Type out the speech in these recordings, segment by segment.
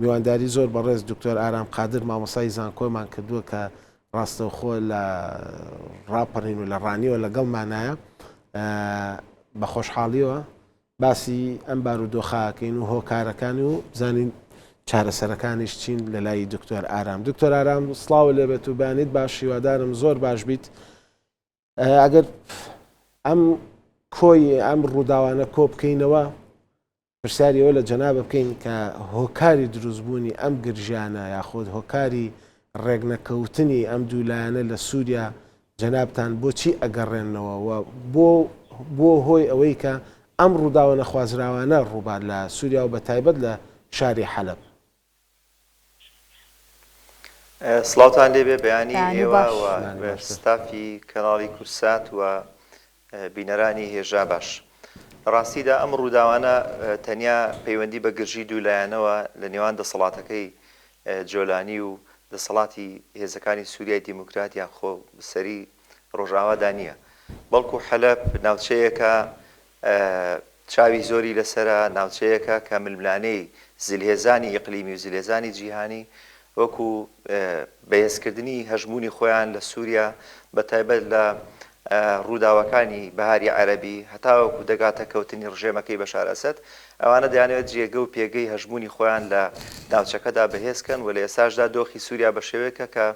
میوانداری زۆر بەڕێز دکتۆر ئارام قادر مامۆستای زانکۆمان کردووە کە ڕاستەوخۆ لە ڕاپەڕین و لە ڕانیەوە لەگەڵمانایە بە خۆشحاڵیەوە باسی ئەم بارودۆخاکەین و هۆکارەکانی و بزانین چارەسەرەکانیش چین لە لای دکتۆر ئارام دکتۆر ئارام سڵاو لێبێت و بانیت باش هیوادارم زۆر باش بیت ئەگەر ئەم کۆی ئەم ڕووداوانە کۆ بکەینەوە پرسیاری ئەوە لە جەنابت بکەین کە هۆکاری دروستبوونی ئەم گرژیانە یاخود هۆکاری ڕێکنەکەوتنی ئەم دوو لایەنە لە سووریا جەنابتان بۆچی ئەگەڕێننەوە و بۆ بۆ هۆی ئەوەی کە ئەم ڕووداوە نەخوازراوانە ڕووبات لە سووریا و بە تایبەت لە شاری حەلەب؟ سڵاوتان لێبێ بەیانی ئێوە و ستافی کەناڵی کورسات و بینەرانی هێژا باش. لە ڕاستیدا ئەم ڕووداوانە تەنیا پەیوەندی بە گرژی دوولایەنەوە لە نێوان دەسەڵاتەکەی جۆلانی و دەسەڵاتی هێزەکانی سوریای دیموکرات یان خۆسەری ڕۆژئاوادا نییە، بەڵکو حەلەب ناوچەیەکە چاوی زۆری لەسەرە، ناوچەیەکە کە ململانێی زلهێزانی ئیقلیمی و زلهێزانی جیهانی وەکو بەهێزکردنی هەژموونی خۆیان لە سووریا بەتایبەت لە ڕووداوەکانی بەهاری عەرەبی هەتاوەکو دەگاتە کەوتنی ڕژێمەکەی بەشار ئەسەد، ئەوانە دەیانەوێت جێگە و پێگەی هەژموونی خۆیان لە ناوچەکەدا بەهێز کەن و لە ئێستاشدا دۆخی سووریا بە شێوەیەکە کە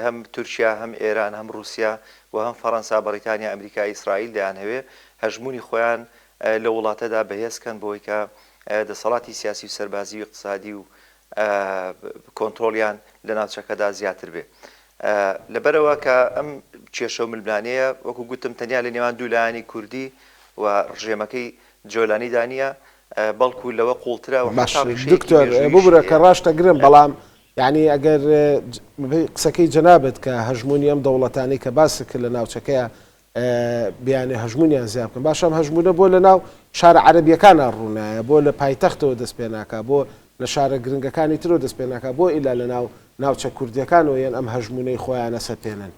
هەم تورکیا، هەم ئێران، هەم ڕووسیا و هەم فەڕەنسا، بەڕیتانیا، ئەمریکا، ئیسرائیل دەیانهەوێ هەژموونی خۆیان لەو وڵاتەدا بەهێز کەن بۆی کە دەسەڵاتی سیاسی و سەربازی و ئیقتسادی و کۆنترۆڵیان لە ناوچەکەدا زیاتر بێ. لەبەرئەوە کە ئەم کێشە و ململانێیە وەکو گوتم تەنیا لە نێوان دوو لایەنی کوردی و ڕژێمەکەی جۆلانیدا نییە، بەڵکو لەوە قووڵترە و باش حەتا ڕیشەیەکی دکتۆر مێژووییشی ببورە کە هەیە. ڕاشتەگرم بەڵام یانی ئەگەر قسەکەی جەنابت کە هەژموونی ئەم دەوڵەتانەی کە باست کرد لە ناوچەکەیە بیانێ هەژموونیان زیاد بکەن باشە ئەم هەژموونە بۆ لە ناو شارە عەرەبیەکانا ڕوونایە بۆ لە پایتەختەوە دەست پێ ناکا بۆ لە شارە گرنگەکانی ترەوە دەست پێ ناکا بۆ ئیلا لە ناو ناوچە کوردیەکانەوە یەن ئەم هەژموونەی خۆیان ئەسەپێنن؟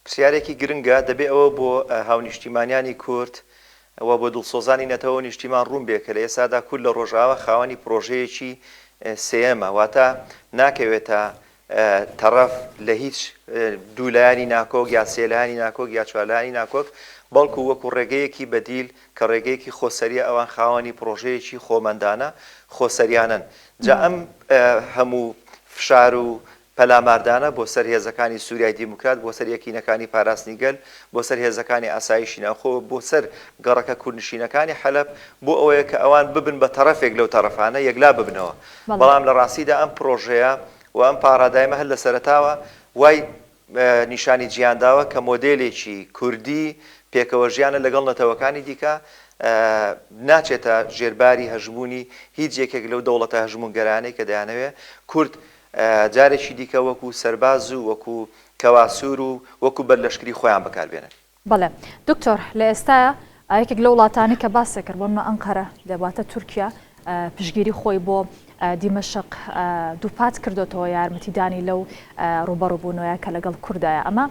پرسیارێکی گرنگە، دەبێ ئەوە بۆ هاونیشتیمانیانی کورد و بۆ دڵسۆزانی نەتەوە و نیشتیمان ڕوون بێ کە لە ئێستادا کورد لە ڕۆژئاوا خاوەنی پڕۆژەیەکی سێیەمە، واتە ناکەوێتە تەڕەف لە هیچ دوو لایەنی ناکۆک یا سێ لایەنی ناکۆک یا چوار لایەنی ناکۆک، بەڵکو وەکو ڕێگەیەکی بەدیل کە ڕێگەیەکی خۆسەریە ئەوان خاوەنی پڕۆژەیەکی خۆمەندانە، خۆسەریانەن. جا ئەم هەموو فشار و پەلاماردانە بۆ سەر هێزەکانی سوریای دیموکرات، بۆ سەر یەکینەکانی پاراستنی گەل، بۆ سەر هێزەکانی ئاسایشی ناوخۆ و بۆ سەر گەڕەکە کوردنشینەکانی حەلەب، بۆ ئەوەیە کە ئەوان ببن بە تەڕەفێک لەو تەڕەفانە یەکلا ببنەوە. بەڵام لە ڕاستیدا ئەم پڕۆژەیە و ئەم پاڕادایمە هەر لە سەرەتاوە وای نیشانی جیهان داوە کە مۆدێلێکی کوردی پێکەوەژیانە لەگەڵ نەتەوەکانی دیکە، ناچێتە ژێرباری هەژموونی هیچ یەکێک لەو دەوڵەتە هەژموونگەرانەی کە دەیانەوێت کورد جارێکی دیکە وەکو سەرباز و وەکو کەواسوور و وەکو بەرلەشکری خۆیان بەکاربێنن. بەڵێ دکتۆر لە ئێستایا یەکێک لەو وڵاتانەی کە باست کرد بۆ نمونە ئەنقەرە واتە تورکیا پشتگیری خۆی بۆ دیمەشق دووپات کردۆتەوە یارمەتیدانی لەو ڕووبەڕووبوونەوەیە کە لەگەڵ کوردایە ئەمە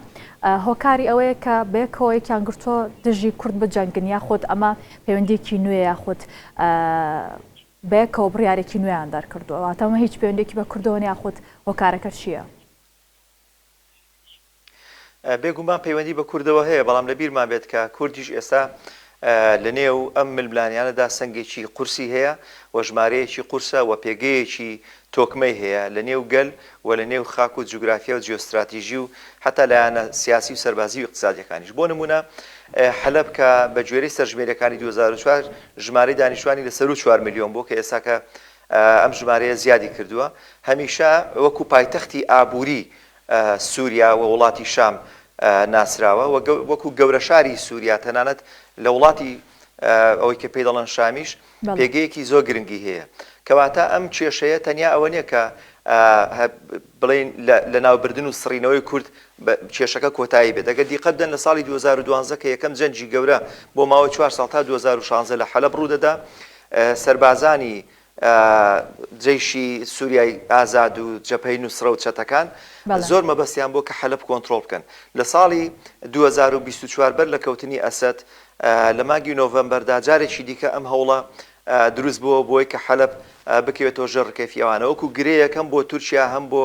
هۆکاری ئەوەیە کە بەیەکەوە یەکیان گرتووە دژی کورد بجەنگن یاخود ئەمە پەیوەندیەکی نوێ یاخود بەیەکەوە بڕیارێکی نوێیان دەرکردووە واتە ئەمە هیچ پەیوەندیەکی بە کوردەوە نیە یاخود هۆکارەکە چییە؟ بێگومان پەیوەندی بە کوردەوە هەیە، بەڵام لە بیرمان بێت کە کوردیش ئێستا لە نێو ئەم ململانێیانەدا سەنگێکی قورسی هەیە و ژمارەیەکی قورسە و پێگەیەکی تۆکمەی هەیە لە نێو گەل و لە نێو خاک و جوگرافیا و جیۆستراتیژی و حەتا لایەنە سیاسی و سەربازی و ئیقتسادیەکانیش. بۆ نموونە حەلەب کە بە گوێرەی سەرژمێریەکانی 2004 ژمارەی دانیشتوانی لە سەروو چوار ملیۆن بوو کە ئێستا کە ئەم ژمارەیە زیادی کردووە هەمیشە وەکو پایتەختی ئابووری سووریا و وڵاتی شام ناسراوە و وەکو گەورە شاری سووریا تەنانەت لە وڵاتی ئەوەی کە پێی دەڵێن شامیش پێگەیەکی زۆر گرنگی هەیە. کەواتە ئەم کێشەیە تەنیا ئەوە نییە کە بڵێین لەناوبردن و سڕینەوەی کورد کێشەکە کۆتایی بێت. ئەگەر دیقەت بدەن لە ساڵی 2012 کە یەکەم جەنگی گەورە بۆ ماوەی چوار ساڵ تا 2016 لە حەلەب ڕوودەدا، سەربازانی جەیشی سوریای ئازاد و جەبهەی نوسرە و چەتەکان زۆر مەبەستیان بووە کە حەلەب کۆنترۆڵ بکەن. لە ساڵی 2024 بەر لە کەوتنی ئەسەد لە مانگی نۆڤەمبەردا جارێکی دیکە ئەم هەوڵە دروست بووە بۆی کە حەلەب بکەوێتەوە ژێر ڕکێفی ئەوانە وەکو گرێیەک هەم بۆ تورکیا هەم بۆ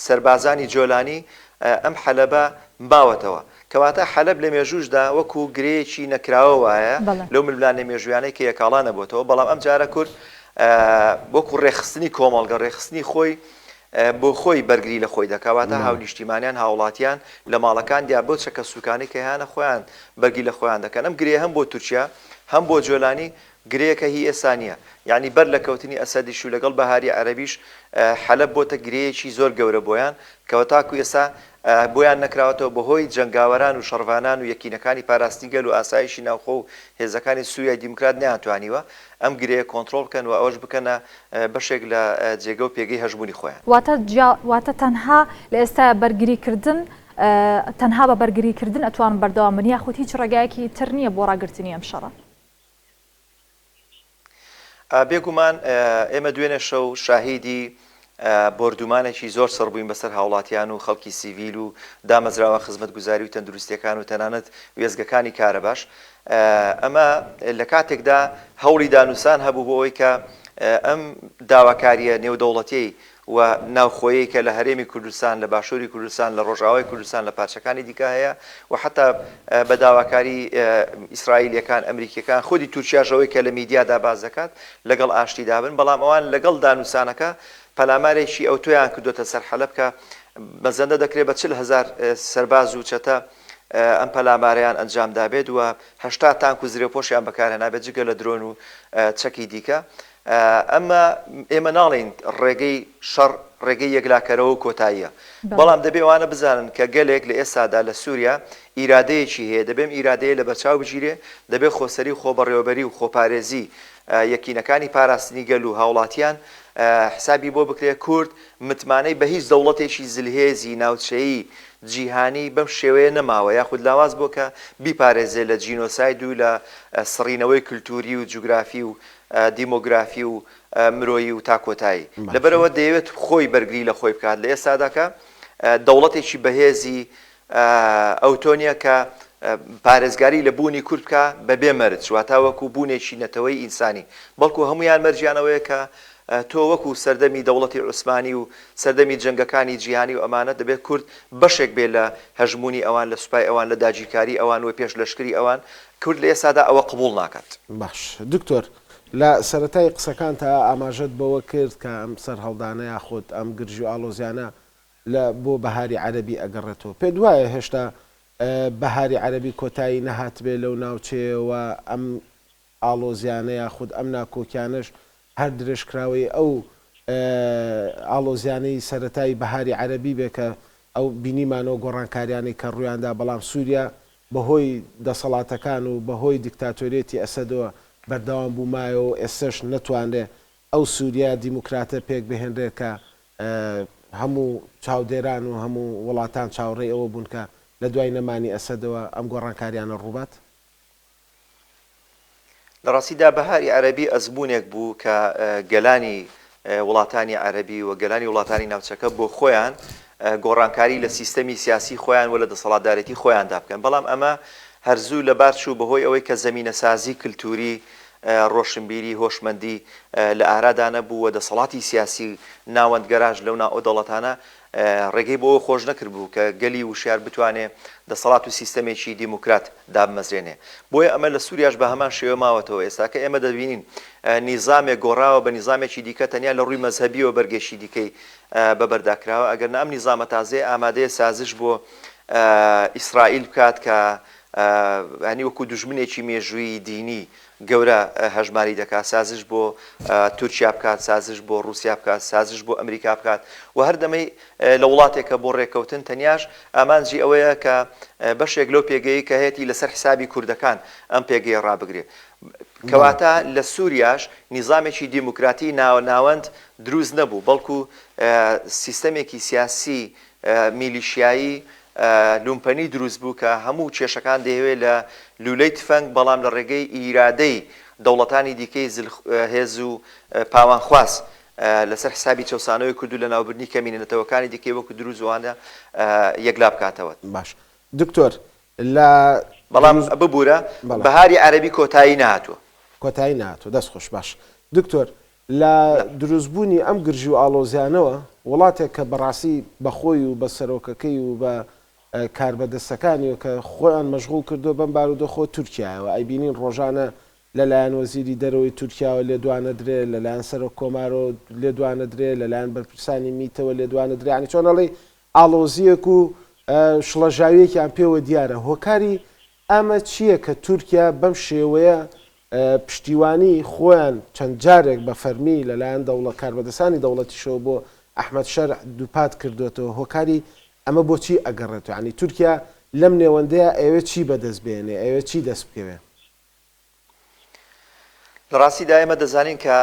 سەربازانی جۆلانی ئەم حەلەبە ماوەتەوە. کەواتە حەلەب لە مێژووشدا وەکو گرێیەکی نەکراوە وایە لەو ململانێ مێژوویانەی کە یەکاڵا نەبۆتەوە، بەڵام ئەم جارە کورد وەکو ڕێکخستنی کۆمەڵگە، ڕێکخستنی خۆی بۆ خۆی بەرگری لە خۆی دەکا، واتە هاونیشتیمانیان، هاوڵاتیان لە ماڵەکاندیا بەو چەکە سووکانەی کە هەیانە خۆیان بەرگری لە خۆیان دەکەن. ئەم گرێیە هەم بۆ تورکیا هەم بۆ جۆلانی گرێیەکە هی ئێستا نییە. یەعنی بەر لە کەوتنی ئەسەدیش و لەگەڵ بەهاری عەرەبیش حەلەب بۆتە گرێیەکی زۆر گەورە بۆیان کە تاکو ئێستا بۆیان نەکراوەتەوە بەهۆی جەنگاوەران و شەڕڤانان و یەکینەکانی پاراستنی گەل و ئاسایشی ناوخۆ و هێزەکانی سوریای دیموکرات نەیانتوانیوە ئەم گرێیە کۆنترۆڵ بکەن و ئەوەش بکەنە بەشێک لە جێگە و پێگەی هەژموونی خۆیان. واتە جیا واتە تەنها لە ئێستایا بەرگری کردن تەنها بە بەرگری کردن ئەتوانن بەردەوام بن یاخود هیچ ڕێگایەکی تر نییە بۆ ڕاگرتنی ئەم شەڕە؟ بێگومان ئێمە دوێنێ شەو شاهیدی بۆردومانێکی زۆر چڕ بووین بەسەر هاوڵاتیان و خەڵکی سیڤیل و دامەزراوە خزمەتگوزاری و تەندروستیەکان و تەنانەت وێستگەکانی کارەباش. ئەمە لە کاتێکدا هەوڵی دانوسان هەبوو بۆ ئەوەی کە ئەم داواکارییە نێودەوڵەتیەی و ناوخۆیەی کە لە هەرێمی کوردستان، لە باشووری کوردستان، لە ڕۆژئاوای کوردستان، لە پارچەکانی دیکە هەیە و حەتا بە داواکاری ئیسرائیلییەکان، ئەمریکییەکان، خودی تورکیاش ئەوەی کە لە میدیادا باس دەکات لەگەڵ ئاشتیدا بن، بەڵام ئەوان لەگەڵ دانوسانەکە پەلامارێکی ئەوتۆیان کردۆتە سەر حەلەب کە مەزەندە دەکرێت بە 40 هەزار سەرباز و چەتە ئەم پەلامارەیان ئەنجام دابێت و 80 تانک و زرێپۆشیان بەکارهێنابێت جگە لە درۆن و چەکی دیکە. ئەمە ئێمە ناڵێین ڕێگەی شەڕ ڕێگەی یەکلاکەرەوە و کۆتاییە، بەڵام دەبێ ئەوانە بزانن کە گەلێک لە ئێستادا لە سووریا ئیرادەیەکی هەیە، دەبێ ئەم ئیرادەیە لەبەرچاو بگیرێ، دەبێ خۆسەری و خۆبەڕێوەبەری و خۆپارێزی یەکینەکانی پاراستنی گەل و هاوڵاتیان حسابی بۆ بکرێ، کورد متمانەی بە هیچ دەوڵەتێکی زلهێزی ناوچەیی جیهانی بەم شێوەیە نەماوە یاخود لاواز بووە کە بیپارێزێ لە جینۆساید و لە سڕینەوەی کلتووری و جوگرافی و دیمۆگرافی و مرۆیی و تا کۆتایی. لەبەرئەوە دەیەوێت خۆی بەرگری لە خۆی بکات لە ئێستادا کە دەوڵەتێکی بەهێزی ئەوتۆ نیە کە پارێزگاری لە بوونی کورد بکا بە بێ مەرج واتا وەکو بوونێکی نەتەوەی ئینسانی بەڵکو هەموویان مەرجیان ئەوەیە کە تۆ وەکو سەردەمی دەوڵەتی عوسمانی و سەردەمی جەنگەکانی جیهانی و ئەمانە دەبێت کورد بەشێک بێ لە هەژموونی ئەوان لە سوپای ئەوان لە داگیرکاری ئەوان و پێش لەشکری ئەوان کورد لە ئێستادا ئەوە قبوڵ ناکات. باش دکتۆر لە سەرەتای قسەکانتا ئاماژەت بەوە کرد کە ئەم سەرهەڵدانە یاخود ئەم گرژی و ئاڵۆزیانە لە بۆ بەهاری عەرەبی ئەگەڕێتەوە. پێت وایە هێشتا بەهاری عەرەبی کۆتایی نەهاتبێ لەو ناوچەیە و ئەم ئاڵۆزیانە یاخود ئەم ناکۆکیانەش هەر درێژکراوەی ئەو ئاڵۆزیانەی سەرەتای بەهاری عەرەبی بێ کە ئەو بینیمانەوە گۆڕانکاریانەی کە ڕوویاندا بەڵام سووریا بەهۆی دەسەڵاتەکان و بەهۆی دیکتاتۆریەتی ئەسەدەوە بەردەوام بوو مایەوە و ئێستەش نەتوانرێ ئەو سووریا دیموکراتە پێکبهێنرێت کە هەموو چاودێران و هەموو وڵاتان چاوەڕێی ئەوە بوون کە لە دوای نەمانی ئەسەدەوە ئەم گۆڕانکاریانە ڕووبات. لە ڕاستیدا بەهاری عەرەبی ئەزموونێک بوو کە گەلانی وڵاتانی عەرەبی و گەلانی وڵاتانی ناوچەکە بۆ خۆیان گۆڕانکاری لە سیستەمی سیاسی خۆیان و لە دەسەڵاتدارێتی خۆیاندا بکەن، بەڵام ئەمە هەر زوو لەبار چوو بەهۆی ئەوەی کە زەمینەسازی کلتوری، ڕۆشنبیری، هۆشمەندی لە ئارادا نەبوو و دەسەڵاتی سیاسی ناوەندگەراش لەو ناو ئەو دەوڵەتانە ڕێگەی بۆ ئەوە خۆش نەکردبوو کە گەلی وشیار بتوانێ دەسەڵات و سیستەمێکی دیموکرات دابمەزرێنێ. بۆیە ئەمە لە سوریاش بە هەمان شێوە ماوەتەوە. ئێستاکە ئێمە دەبینین نیزامێک گۆڕاوە بە نیزامێکی دیکە تەنیا لە ڕووی مەزهەبییەوە بەرگێکی دیکەی بە بەردا کراوە، ئەگەرنا ئەم نیزامە تازەیە ئامادەیە سازش بۆ ئیسرائیل بکات کە یانی وەکوو دوژمنێکی مێژوویی دینی گەورە هەژماری دەکات، سازش بۆ تورکیا بکات، سازش بۆ ڕووسیا بکات، سازش بۆ ئەمریکا بکات و هەر دەمەی لە وڵاتێکە بۆ ڕێککەوتن تەنیاش ئامانجی ئەوەیە کە بەشێک لەو پێگەیەی کە هەیەتی لەسەر حسابی کوردەکان ئەم پێگەیە ڕابگرێ. کەواتە لە سووریاش نیزامێکی دیموکراتی ناوەند دروست نەبوو، بەڵکو سیستەمێکی سیاسی میلیشیایی لومپەنی دروست بوو کە هەموو کێشەکان دەیەوێت لە لولەی تفەنگ بەڵام لە ڕێگەی ئیرادەی دەوڵەتانی دیکەی زل هێز و پاوانخواز لەسەر حسابی چەوسانەوەی کورد و لەناوبردنی کەمینە نەتەوەکانی دیکەی وەکو دروز و ئەوانە یەکلا بکاتەوە. باش دکتۆر لە بەڵام ببورە بەڵێ. بەهاری عەرەبی کۆتایی نەهاتووە. کۆتایی نەهاتووە. دەست خۆش. باش دکتۆر لە دروستبوونی ئەم گرژی و ئاڵۆزیانەوە وڵاتێک کە بەڕاستی بە خۆی و بە سەرۆکەکەی و بە کاربەدەستەکانیەوە کە خۆیان مەشغوڵ کردووە بەم بارودۆخەوە تورکیایەوە ئەیبینین ڕۆژانە لەلایەن وەزیری دەرەوەی تورکیاوە لێدوانەدرێ، لەلایەن سەرۆک کۆمارەوە لێدوانەدرێ، لەلایەن بەرپرسانی میتەوە لێدوانەدرێ، یانی چۆن ئەڵێی ئاڵۆزییەک و شڵەژاوییەکیان پێوە دیارە. هۆکاری ئەمە چییە کە تورکیا بەم شێوەیە پشتیوانی خۆیان چەند جارێک بە فەرمی لەلایەن دەوڵەت کاربەدەستانی دەوڵەتیشەوە بۆ ئەحمەد شەرع دووپات کردۆتەوە، هۆکاری ئەمە بۆچی ئەگەڕێتەوە؟ یانی تورکیا لەم نێوەندەیا ئەیەوێ چی بەدەست بێنێ، ئەیەوێ چی دەست بکەوێ؟ لە ڕاستیدا ئێمە دەزانین کە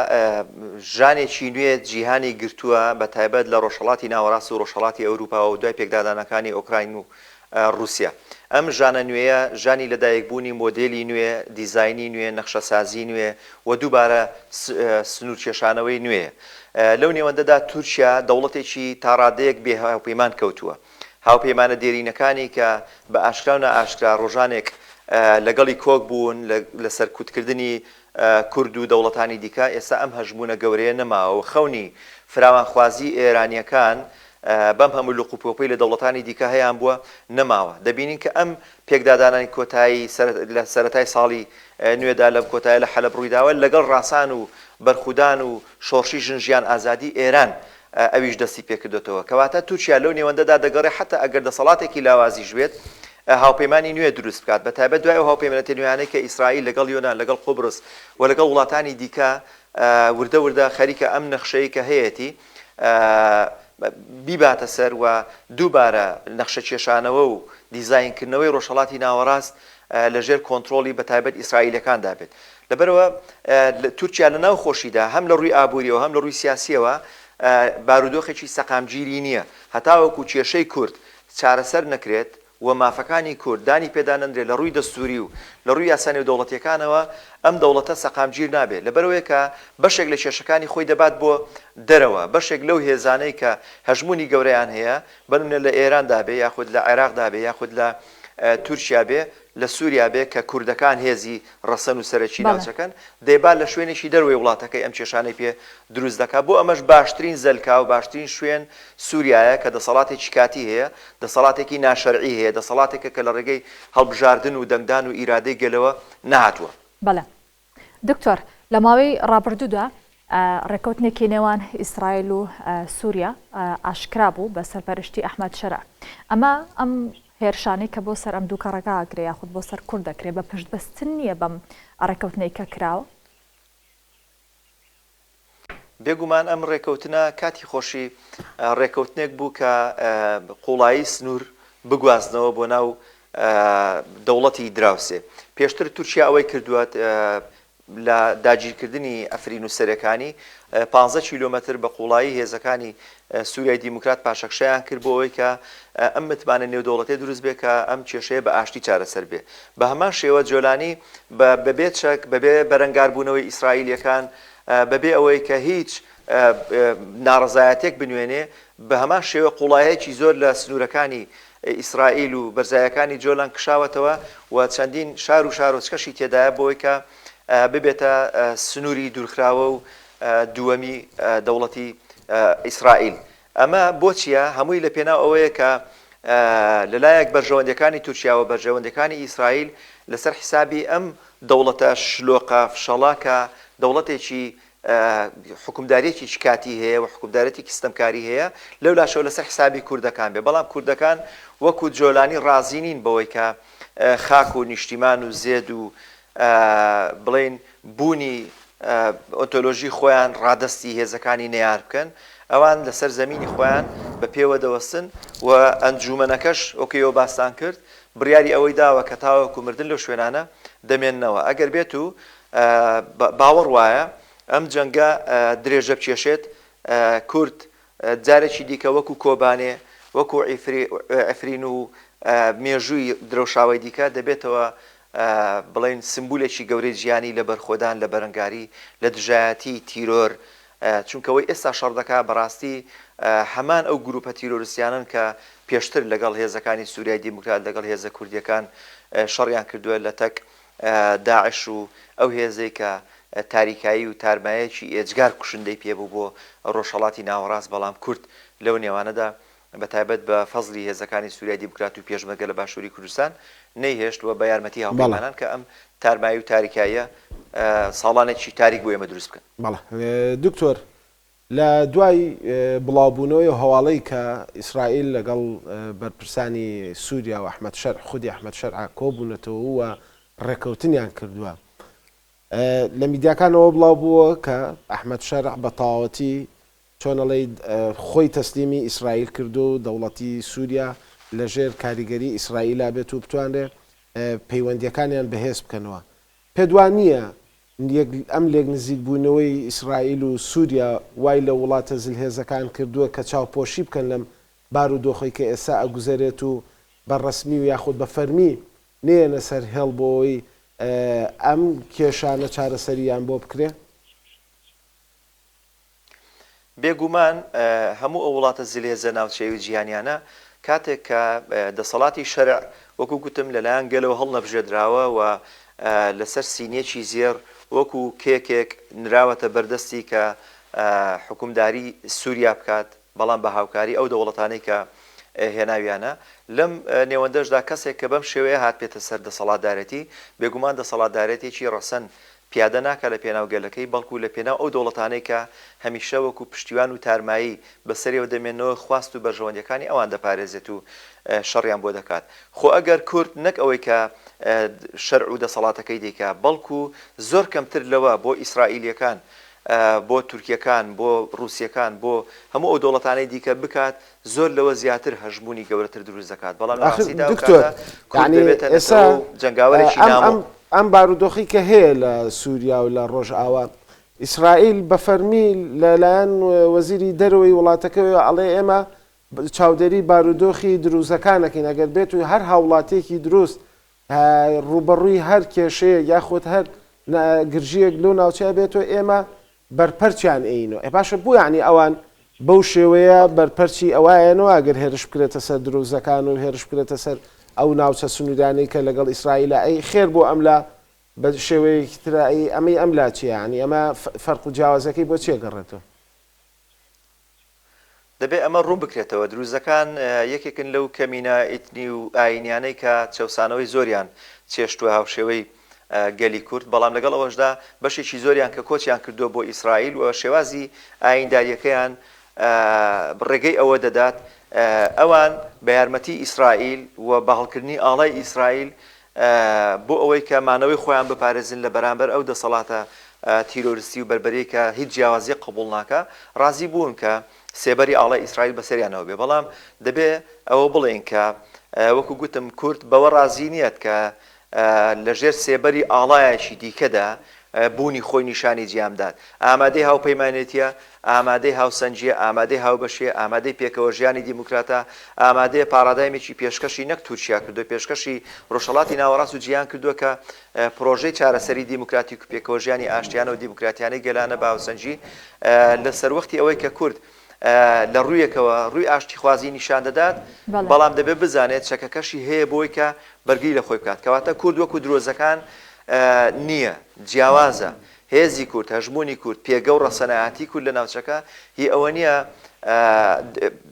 ژانێکی نوێ جیهانی گرتووە بە تایبەت لە ڕۆژهەڵاتی ناوەڕاست و ڕۆژهەڵاتی ئەوروپاوە و دوای پێکدادانەکانی ئۆکراین و ڕووسیا. ئەم ژانە نوێیە ژانی لەدایکبوونی مۆدێلی نوێ، دیزاینی نوێ، نەخشەسازی نوێ و دووبارە سنوورکێشانەوەی نوێیە. لەو نێوەندەدا تورکیا دەوڵەتێکی تا ڕادەیەک بێ هاوپەیمان کەوتووە. هاوپەیمانە دێرینەکانی کە بە ئاشکرا و نائاشکرا ڕۆژانێک لەگەڵی کۆک بوون لە سەرکوتکردنی کورد و دەوڵەتانی دیکە، ئێستا ئەم هەژموونە گەورەیە نەماوە و خەونی فراوانخوازی ئێرانییەکان بەم هەموو لقوپۆپەی لە دەوڵەتانی دیکە هەیانبووە نەماوە. دەبینین کە ئەم پێکدادانانی کۆتایی لە سەرەتای ساڵی نوێدا لەم کۆتایە لە حەلەب ڕوویداوە لەگەڵ ڕاسان و بەرخودان و شۆڕشی ژن ژیان ئازادی ئێران ئەویش دەستی پێکردۆتەوە. کەواتە تورکیا لەو نێوەندەدا دەگەڕێ حەتا ئەگەر دەسەڵاتێکی لاوازیش بێت هاوپەیمانی نوێ دروست بکات بە تایبەت دوای ئەو هاوپەیمانێتیە نوێیانەی کە ئیسرائیل لەگەڵ یۆنان لەگەڵ قوبرس و لەگەڵ وڵاتانی دیکە وردە وردە خەریکە ئەم نەخشەی کە هەیەتی بیباتە سەر و دووبارە نەخشەکێشانەوە و دیزاینکردنەوەی ڕۆژهەڵاتی ناوەڕاست لەژێر کۆنترۆڵی بە تایبەت ئیسرائیلەکاندا بێت. لەبەرئەوە تورکیا لە ناو خۆشیدا هەم لە ڕووی ئابووریەوە هەم لە ڕووی سیاسیەوە بارودۆخێکی سەقامگیری نییە. هەتاوەکو کێشەی کورد چارەسەر نەکرێت و مافەکانی کورد دانی پێدا نەنرێت لە ڕووی دەستووری و لە ڕووی یاسا نێودەوڵەتییەکانەوە ئەم دەوڵەتە سەقامگیر نابێت. لەبەرئەوەیە کە بەشێک لە کێشەکانی خۆی دەبات بۆ دەرەوە، بەشێک لەو هێزانەی کە هەژموونی گەورەیان هەیە، بەنمونە لە ئێراندا بێ یاخود لە عێراقدا بێ یاخود لە تورکیا بێ، لە سوریا بێ کە کوردەکان هێزی ڕەسەن و سەرەکی ناوچەکەن، دەیبا لە شوێنێکی دەروەی وڵاتەکەی ئەم کێشانەی پێ دروست دەکا. بۆ ئەمەش باشترین زەلکا و باشترین شوێن سوریایە کە دەسەڵاتێکی کاتی هەیە، دەسەڵاتێکی ناشەرعی هەیە، دەسەڵاتێکە کە لە ڕێگەی هەڵبژاردن و دەنگدان و ئیرادەی گەلەوە نەهاتووە. بەڵێ دکتۆر، لە ماوەی ڕابردوودا ڕێککەوتنێکی نێوان ئیسرائیل و سووریا ئاشکرا بوو بە سەرپەرشتی ئەحمەد شەرع. ئەمە ئەم هێرشانەی کە بۆ سەر ئەم دوو کەڕەکە ئەکرێ یاخود بۆ سەر کورد دەکرێ بە پشتبەستن نییە بەم ڕێککەوتنەی کە کراوە؟ بێگومان ئەم ڕێکەوتنە کاتی خۆشی ڕێکەوتنێک بوو کە قوڵایی سنوور بگوازنەوە بۆ ناو دەوڵەتی دراوسێ. پێشتر تورکیا ئەوەی کردووە لە داگیرکردنی ئەفرین و سەرێکانی 15 کیلۆمەتر بە قوڵایی هێزەکانی سوریای دیموکرات پاشەکشەیان کرد بۆ ئەوەی کە ئەم متمانە نێودەوڵەتیە دروست بێت کە ئەم کێشەیە بە ئاشتی چارەسەر بێ. بە هەمان شێوە جۆلانی بە بەبێ چەک، بەبێ بەرەنگاربوونەوەی ئیسرائیلیەکان، بەبێ ئەوەی کە هیچ ناڕەزایەتێک بنوێنێ، بە هەمان شێوە قوڵایەکی زۆر لە سنوورەکانی ئیسرائیل و بەرزایەکانی جۆلان کشاوەتەوە و چەندین شار و شارۆچکەشی تێدایە بۆ ئەوەی کە ببێتە سنووری دوورخراوە و دووەمی دەوڵەتی ئیسرائیل. ئەمە بۆ چییە؟ هەمووی لە پێناو ئەوەیە کە لەلایەک بەرژەوەندیەکانی تورکیا و بەرژەوەندیەکانی ئیسرائیل لەسەر حیسابی ئەم دەوڵەتە شلۆقە فشەڵە کە دەوڵەتێکی حوکمداریەکی کاتی هەیە و حوکمدارێتێکی ستەمکاری هەیە لەولاشەوە لەسەر حیسابی کوردەکان بێ بەڵام کوردەکان وەکو جۆلانی ڕازی نین بەوەی کە خاک و نیشتیمان و زێد و بڵێین بوونی ئۆنتۆلۆژی خۆیان ڕادەستی هێزەکانی نەیار بکەن، ئەوان لەسەر زەمینی خۆیان بە پێوە دەوەستن و ئەنجوومەنەکەش وەکو ئێوە باستان کرد بڕیاری ئەوەی داوە کە تاوەکو مردن لەو شوێنانە دەمێننەوە. ئەگەر بێت و باوەڕ وایە ئەم جەنگە درێژە بکێشێت کورد جارێکی دیکە وەکو کۆبانێ، وەکو عفرین و مێژووی درەوشاوەی دیکە دەبێتەوە بڵێین سمبولێکی گەورەی جیهانی لە بەرخۆدان، لە بەرەنگاری، لە دژایەتی تیرۆر، چونکە ئەوەی ئێستا شەڕ دەکا بەڕاستی هەمان ئەو گروپە تیرۆرستیانەن کە پێشتر لەگەڵ هێزەکانی سوریای دیموکرات، لەگەڵ هێزە کوردیەکان شەڕیان کردووە لەتەک. داعش و ئەو هێزەی کە تاریکایی و تارمایەکی ئێجگار کوشندەی پێ بوو بۆ ڕۆژهەڵاتی ناوەڕاست، بەڵام کورد لەو نێوانەدا بە تایبەت بە فەزڵی هێزەکانی سوریای دیموکرات و پێشمەرگە لە باشووری کوردستان نەیهێشت و بە یارمەتی هاوپەیمانان کە ئەم تارمایی و تاریکاییە ساڵانێکی تاریک بۆ ئێمە دروست بکەن. بەڵێ دکتۆر، لە دوای بڵاوبوونەوەی ئەو هەواڵەی کە ئیسرائیل لەگەڵ بەرپرسانی سووریا و ئەحمەد شەرع، خودی ئەحمەد شەرع کۆبوونەتەوە و ڕێککەوتنیان کردووە، لە میدیاکانەوە بڵاو بووە کە ئەحمەد شەرع بە تەواوەتی چۆن ئەڵێی خۆی تەسلیمی ئیسرائیل کردووە و دەوڵەتی سووریا لەژێر کاریگەری ئیسرائیلا بێت و بتوانرێ پەیوەندییەکانیان بەهێز بکەنەوە. پێت وا نییە ئەم لێکنزیکبوونەوەی ئیسرائیل و سووریا وای لە وڵاتە زلهێزەکان کردووە کە چاوپۆشی بکەن لەم بارودۆخەی کە ئێستا ئەگوزەرێت و بە ڕەسمی و یاخود بە فەرمی نەیەنە سەر هێڵ بۆ ئەوەی ئەم کێشانە چارەسەرییان بۆ بکرێ؟ بێگومان هەموو ئەو وڵاتە زلهێزە ناوچەیی و جیهانیانە کاتێک کە دەسەڵاتی شەرع وەکو گوتم لەلایەن گەلەوە هەڵنەبژێردراوە و لەسەر سینیەکی زێڕ وەکو کێکێک نراوەتە بەردەستی کە حوکمداری سوریا بکات بەڵام بە هاوکاری ئەو دەوڵەتانەی کە هێناویانە لەم نێوەندەشدا کەسێک کە بەم شێوەیە هاتبێتە سەر دەسەڵاتدارێتی بێگومان دەسەڵاتدارێتێکی ڕەسەن پیادە ناکات لە پێناو گەلەکەی، بەڵکو لە پێناو ئەو دەوڵەتانەی کە هەمیشە وەکو پشتیوان و تارمایی بەسەریەوە دەمێننەوە خواست و بەرژەوەندیەکانی ئەوان دەپارێزێت و شەڕیان بۆ دەکات. خۆ ئەگەر کورد نەک ئەوەی کە شەرع و دەسەڵاتەکەی دەیکا، بەڵکو زۆر کەمتر لەوە بۆ ئیسرائیلیەکان، بۆ تورکیەکان، بۆ ڕوسیەکان، بۆ هەموو ئەو دەوڵەتانەی دیکە بکات، زۆر لەوە زیاتر هەژموونی گەورەتر دروست دەکات، بەڵام لە ئاخر ڕاستیدا ئەو دکتۆر کاتە کورد یانی دەبێتە ئێستا نەتەوە و جەنگاوەرێکی ئەم نامۆ. ئەم ئەم بارودۆخی کە هەیە لە سووریا و لە ڕۆژئاوا ئیسرائیل بە فەرمی لەلایەن وەزیری دەرەوەی وڵاتەکەوە ئەڵێ ئێمە چاودێری بارودۆخی دروزەکان ئەکەین ئەگەر بێت و هەر هاوڵاتیەکی دروست ڕووبەڕووی هەر کێشەیەک یاخود هەر گرژییەک لەو ناوچەیە بێتەوە ئێمە بەرپەرچیان ئەینەوە. ئێ باشە بۆ یانی ئەوان بەو شێوەیە بەرپەرچی ئەوایەنەوە ئەگەر هێرش بکرێتە سەر دروزەکان و هێرش بکرێتە سەر ئەو ناوچە سنووریانەی کە لەگەڵ ئیسرائیلە ئەی خێر بۆ ئەملا بە شێوەیەکی ترە ئەی ئەمەی ئەملا چیە یانی ئەمە فەرق و جیاوازەکەی بۆ چیە گەڕێتەوە؟ دەبێ ئەمە ڕوون بکرێتەوە، دروزەکان یەکێکن لەو کەمینە ئیتنی و ئایینیانەی کە چەوسانەوەی زۆریان چێشتووە هاوشێوەی گەلی کورد، بەڵام لەگەڵ ئەوەشدا بەشێکی زۆریان کە کۆچیان کردووە بۆ ئیسرائیل و شێوازی ئاییندارییەکەیان ڕێگەی ئەوە دەدات ئەوان بە یارمەتی ئیسرائیل و بە هەڵکردنی ئاڵای ئیسرائیل بۆ ئەوەی کە مانەوەی خۆیان بپارێزن لە بەرامبەر ئەو دەسەڵاتە تیرۆرستی و بەربەریەی کە هیچ جیاوازیەک قبوڵ ناکا، ڕازی بوون کە سێبەری ئاڵای ئیسرائیل بەسەریانەوە بێ. بەڵام دەبێ ئەوە بڵێین کە وەکو گوتم کورد بەوە ڕازی نییە کە لە ژێر سێبەری ئاڵایەکی دیکەدا بوونی خۆی نیشانی جیهان بدات. ئامادەی هاوپەیمانێتیە، ئامادەی هاوسەنگییە، ئامادەی هاوبەشییە، ئامادەی پێکەوەژیانی دیموکراتە، ئامادەیە پاڕادایمێکی پێشکەشی نەک تورکیا کردووە، پێشکەشی ڕۆژهەڵاتی ناوەڕاست و جیهان کردووە کە پڕۆژەی چارەسەری دیموکراتیک و پێکەوەژیانی ئاشتیانە و دیموکراتیانەی گەلانە بە هاوسەنگی لە سەروەختی ئەوەی کە کورد لە ڕوویەکەوە ڕووی ئاشتیخوازی نیشان دەدات، بەڵام دەبێت بزانێت چەکەکەشی هەیە بۆی کە بەرگری لە خۆی بکات. کەواتە کورد وەکو درۆزەکان نییە، جیاوازە. هێزی کورد، هەژموونی کورد، پێگە و ڕەسەنایەتی کورد لە ناوچەکە هی ئەوە نییە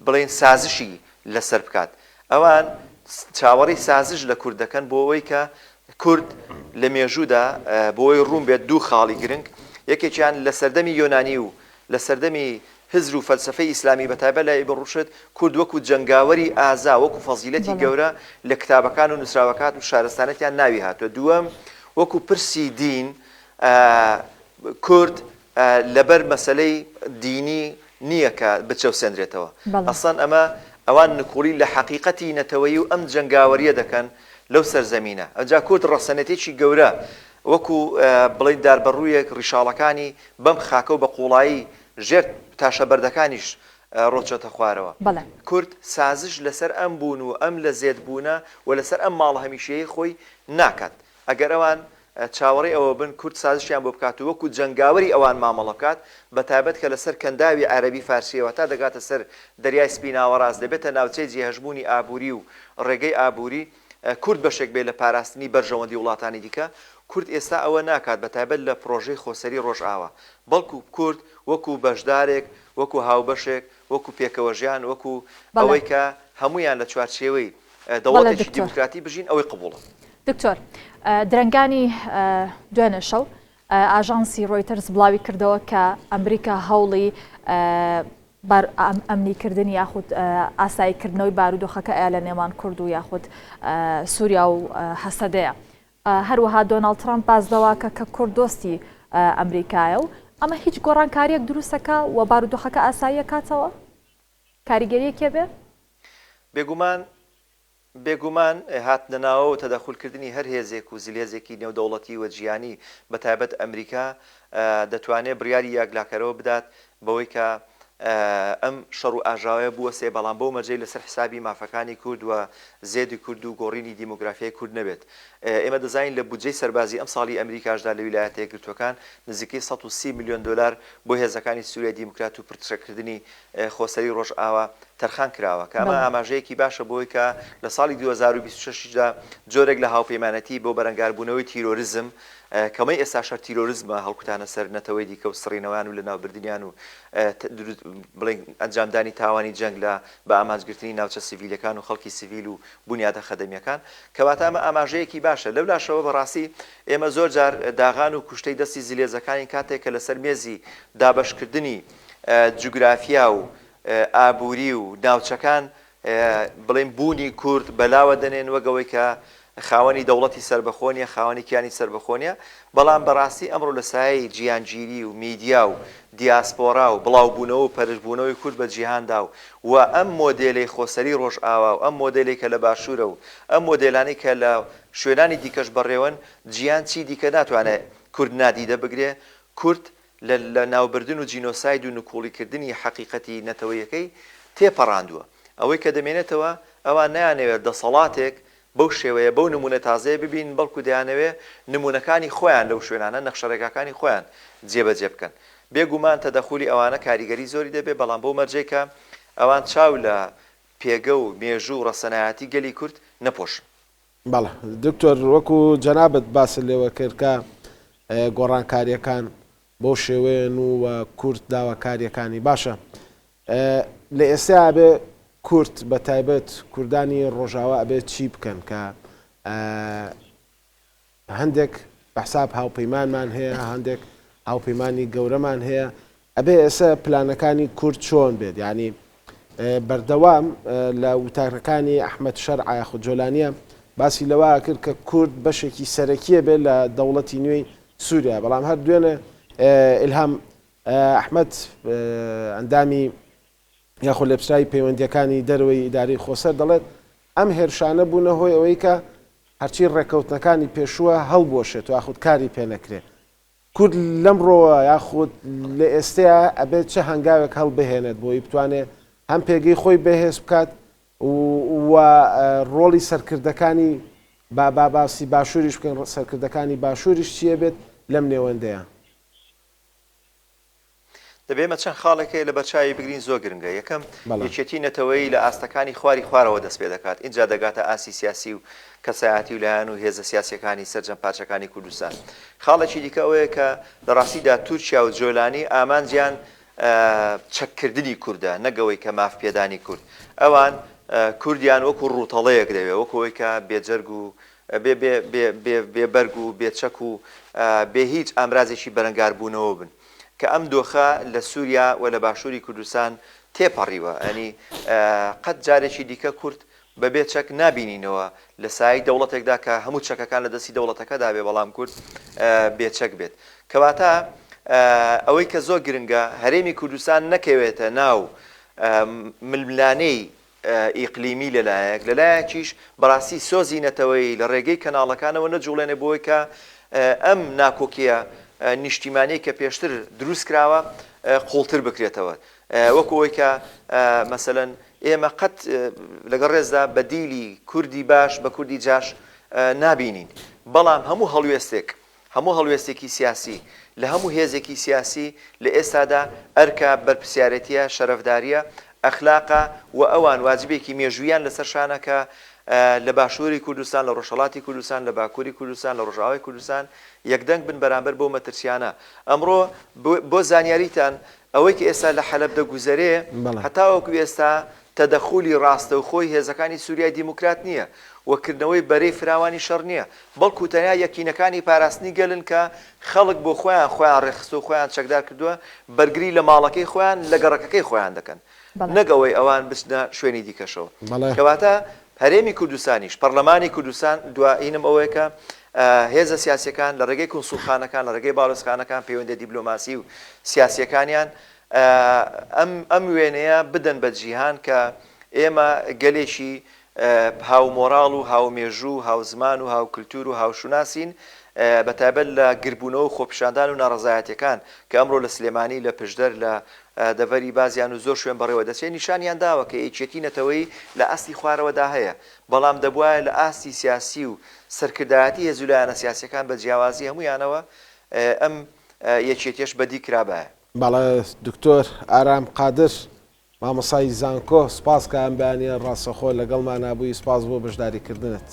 بڵێین سازشی لەسەر بکات. ئەوان چاوەڕێی سازش لە کورد دەکەن بۆ ئەوەی کە کورد لە مێژوودا بۆ ئەوەی ڕوون بێت دوو خاڵی گرنگ، یەکێکیان لە سەردەمی یۆنانی و لە سەردەمی هزر و فەلسەفەی ئیسلامی بە تایبەت لای ئیبن ڕوشد کورد وەکو جەنگاوەری ئازا وەکو فەزیلەتی گەورە لە کتابەکان و نووسراوەکات و شارستانەتیان ناوی هاتووە. دووەم وەکو پرسی دین کورد لەبەر مەسەلەی دینی نییە کە بچەوسێنرێتەوە. ئەسڵەن ئەمە ئەوان نکوڵی لە حەقیقەتی نەتەوەیی و ئەم جەنگاوەرییە دەکەن لەو سەرزەمینە. ئەوجا کورد ڕەسەنێتێکی گەورە وەکو بڵێین داربەڕوویەک ڕیشاڵەکانی بەم خاکە و بە قووڵایی ژێر تاشە بەردەکانیش ڕۆچۆتە خوارەوە. کورد سازش لەسەر ئەم بوون و ئەم لە زێد بوونە و لەسەر ئەم ماڵە هەمیشەیەی خۆی ناکات. ئەگەر ئەوان چاوەڕێی ئەوە بن کورد سازشیان بۆ بکات و وەکو جەنگاوەری ئەوان مامەڵە بکات، بەتایبەت کە لەسەر کەنداوی عەرەبی فارسییەوە تا دەگاتە سەر دەریای سپی ناوەڕاست دەبێتە ناوچەی جێهەژموونی ئابووری و ڕێگەی ئابووری، کورد بەشێک بێت لە پاراستنی بەرژەوەندی وڵاتانی دیکە. کورد ئێستا ئەوە ناکات بە تایبەت لە پڕۆژەی خۆسەری ڕۆژئاوا، بەڵکو کورد وەکو بەشدارێک، وەکو هاوبەشێک، وەکو پێکەوەژیان، وەکو بەڵێ. ئەوەی کە هەموویان لە چوارچێوەی بەڵێ دەوڵەتێکی دکتۆر. دیموکراتی بژین ئەوەی قبوڵە. دکتۆر، درەنگانی دوێنێ شەو ئاژانسی ڕۆیتەرز بڵاوی کردەوە کە ئەمریکا هەوڵی ئەمنیکردنی یاخود ئاساییکردنەوەی بارودۆخەکە ئەیا لە نێوان کورد و یاخود سووریا و هەسەدەیە. هەروەها دۆناڵد ترامپ باس لەوە کە کە کورد دۆستی ئەمریکایە و ئەمە هیچ گۆڕانکارییەک دروستەکا و بارودۆخەکە ئاساییەکاتەوە؟ کاریگەریەکی هەبێ؟ بێگومان بێگومان هاتنەناوە و تەدەخول کردنی هەر هێزێک و زلهێزێکی نێودەوڵەتی و جیهانی بە تایبەت ئەمریکا دەتوانێ بڕیاری یاکلاکەرەوە بدات بەوەی کە ئەم شەڕ و ئاژاوەیە بوەستێ بەڵام بەو مەرجەی لەسەر حسابی مافەکانی کورد و زێدی کورد و گۆڕینی دیمۆگرافیای کورد نەبێت. ئێمە دەزانین لە بودجەی سەربازی ئەمساڵی ئەمریکاشدا لە ویلایەتە یەکگرتووەکان نزیکەی 130 ملیۆن دۆلار بۆ هێزەکانی سوریای دیموکرات و پرچەکردنی خۆسەری ڕۆژئاوا تەرخان کراوە کە ئەمە بەڵێ. ئاماژەیەکی باشە بۆی کە لە ساڵی 2026 دا جۆرێک لە هاوپەیمانەتی بۆ بەرەنگاربوونەوەی تیرۆریزم کەمەی ئێستاش هەر تیرۆریزمە هەڵکوتانە سەر نەتەوەی دیکە و سڕینەوەیان و لەناوبردنیان و دروست بڵێین ئەنجامدانی تاوانی جەنگ لە بە ئامانجگرتنی ناوچە سیڤیلەکان و خەڵکی سیڤیل و بونیادە خەدەمیەکان کەواتە ئەمە ئاماژەیەکی باشە لەولاشەوە بەڕاستی ئێمە زۆر جار داغان و کوشتەی دەستی زلێزەکانین کاتێک کە لەسەر مێزی دابەشکردنی جوگرافیا و ئابووری و ناوچەکان بڵێین بوونی کورد بەلاوە دەنێن وەک ئەوەی کە خاوەنی دەوڵەتی سەربەخۆ نیە، خاوەنی کیانی سەربەخۆ نیە، بەڵام بەڕاستی ئەمڕۆ لە سایەی جیهانگیری و میدیا و دیاسپۆرا و بڵاوبوونەوە و پەرشبوونەوەی کورد بە جیهاندا و و ئەم مۆدێلەی خۆسەری ڕۆژئاوا و ئەم مۆدێلەی کە لە باشوورە و ئەم مۆدێلانەی کە لە شوێنانی دیکەش بەڕێوەن جیهان چی دیکە ناتوانێ کورد نادیدە بگرێ، کورد لە لەناوبردن و جینۆساید و نکوڵیکردنی حەقیقەتی نەتەوەیەکەی تێپەڕاندووە. ئەوەی کە دەمێنێتەوە، ئەوان نایانەوێت دەسەڵاتێک بەو شێوەیە، بەو نموونە تازەیە ببینن، بەڵکو دەیانەوێت نموونەکانی خۆیان لەو شوێنانە، نەخشەڕێگاکانی خۆیان جێبەجێ بکەن. بێ گومان تەدەخولی ئەوانە کاریگەری زۆری دەبێت، بەڵام بەو مەرجەی کە ئەوان چاو لە پێگە و مێژوو و ڕەسەنایەتی گەلی کورد نەپۆشن. بەڵێ دکتۆر وەکو جەنابت باست لێوە کرد کە گۆڕانکاریەکان بەو شێوەیەن و و کورد داواکاریەکانی باشە لە ئێستا ئەبێ کورد بە تایبەت کوردانی ڕۆژاوا ئەبێ چی بکەن کە هەندێک بەحساب هاوپەیمانمان هەیە هەندێک هاوپەیمانی گەورەمان هەیە ئەبێ ئێسە پلانەکانی کورد چۆن بێت یانی بەردەوام لە وتارەکانی ئەحمەد شەرع یاخود جۆلانیە باسی لەوە کرد کە کورد بەشێکی سەرەکیە بێت لە دەوڵەتی نوێی سووریا بەڵام هەر دوێنێ ئیلهام ئەحمەد ئەندامی یاخود لێپسراوی پەیوەندیەکانی دەرەوەی ئیدارەی خۆسەر دەڵێت ئەم هێرشانە بوونە هۆی ئەوەی کە هەرچی ڕێککەوتنەکانی پێشووە هەڵبوەشێت یاخود کاری پێ نەکرێت کورد لەمڕۆوە یاخود لە ئێستەیا ئەبێت چ هەنگاوێک هەڵبهێنێت بۆی بتوانێت هەم پێگەی خۆی بەهێز بکات و ڕۆڵی سەرکردەکانی با با باسی باشووریش بکەین سەرکردەکانی باشووریش چییە بێت لەم نێوەندەیە؟ دەبێ ئێمە چەند خاڵێک هەیە لەبەرچاوی بگرین زۆر گرنگە، یەکەم، بەڵێ. یەکێتی نەتەوەیی لە ئاستەکانی خواری خوارەوە دەست پێ دەکات، ئینجا دەگاتە ئاستی سیاسی و کەسایەتی و لایەن و هێزە سیاسییەکانی سەرجەم پارچەکانی کوردستان. خاڵێکی دیکە ئەوەیە کە لە ڕاستیدا تورکیا و جۆلانی ئامانجیان چەککردنی کوردە نەک ئەوەی کە ماف پێدانی کورد. ئەوان کوردیان وەکو ڕووتەڵەیەک دەوێ، وەکو ئەوەی کە بێ جەرگ و بێ بێ بێ بێ بێ بەرگ و بێ چەک و بێ هیچ ئامرازێکی بەرەنگاربوونەوە بن. کە ئەم دۆخە لە سوریا و لە باشووری کوردستان تێپەڕیوە. یانی قەت جارێکی دیکە کورد بە بێ چەک نابینینەوە لە سایەی دەوڵەتێکدا کە هەموو چەکەکان لە دەستی دەوڵەتەکەدا بێ بەڵام کورد بێ چەک بێت. کەواتە ئەوەی کە زۆر گرنگە هەرێمی کوردستان نەکەوێتە ناو ململانێی ئیقلیمی لەلایەک، لەلایەکیش بەڕاستی سۆزی نەتەوەیی لە ڕێگەی کەناڵەکانەوە نەجوڵێنێ بۆی کە ئەم ناکۆکییە نیشتیمانیەی کە پێشتر دروست کراوە قوڵتر بکرێتەوە. وەکو ئەوەی کە مەسەلەن ئێمە قەت لەگەڵ ڕێزدا بەدیلی کوردی باش بە کوردی جاش نابینین، بەڵام هەموو هەڵوێستێک هەموو هەڵوێستێکی سیاسی لە هەموو هێزێکی سیاسی لە ئێستادا ئەرکە، بەرپرسیارێتییە، شەرەفدارییە، ئەخلاقە و ئەوان واجبێکی مێژووییان لەسەر شانە کە. لە باشووری کوردستان، لە ڕۆژهەڵاتی کوردستان، لە باکووری کوردستان، لە ڕۆژئاوای کوردستان یەکدەنگ بن بەرامبەر بەو مەترسیانە. ئەمڕۆ بۆ زانیاریتان ئەوەی کە ئێستا لە حەلەب دەگوزەرێ هەتاوەکو ئێستا تەدەخولی ڕاستەوخۆی هێزەکانی سوریای دیموکرات نییە و کردنەوەی بەرەی فراوانی شەڕ نییە، بەڵکو تەنیا یەکینەکانی پاراستنی گەلن کە خەڵک بۆ خۆیان خۆیان ڕێکخستووە و خۆیان چەکدار کردووە، بەرگری لە ماڵەکەی خۆیان، لە گەڕەکەکەی خۆیان دەکەن. نەک ئەوەی ئەوان بچنە شوێنی دیکەشەوە. کەواتە هەرێمی کوردستانیش، پەڕلەمانی کوردستان، دوایینم ئەوەیە کە هێزە سیاسییەکان لە ڕێگەی کونسوڵخانەکان، لە ڕێگەی باڵیۆزخانەکان، پەیوەندییە دیبلۆماسی و سیاسییەکانیان ئەم ئەم وێنەیە بدەن بە جیهان کە ئێمە گەلێکی هاو مۆراڵ و هاو مێژوو و هاو زمان و هاو کلتور و هاو شوناسین بە تایبەت لە گربوونەوە و خۆپیشاندان و ناڕەزایەتیەکان کە ئەمڕۆ لە سلێمانی لە پشدەر لە دەڤەری بازیان و زۆر شوێن بەڕێوە دەچێت نیشانیان داوە کە یەکێتی نەتەوەیی لە ئاستی خوارەوەدا هەیە بەڵام دەبوایە لە ئاستی سیاسی و سەرکردایەتی هێز و لایەنە سیاسیەکان بە جیاوازی هەموویانەوە ئەم یەکێتیەش بەدی کرابایە. بەڵێ دکتۆر ئارام قادر مامۆستای زانکۆ سوپاس کە ئەم بەیانیە ڕاستەخۆ لەگەڵمانا بووی سوپاس بۆ بەشداری کردنت.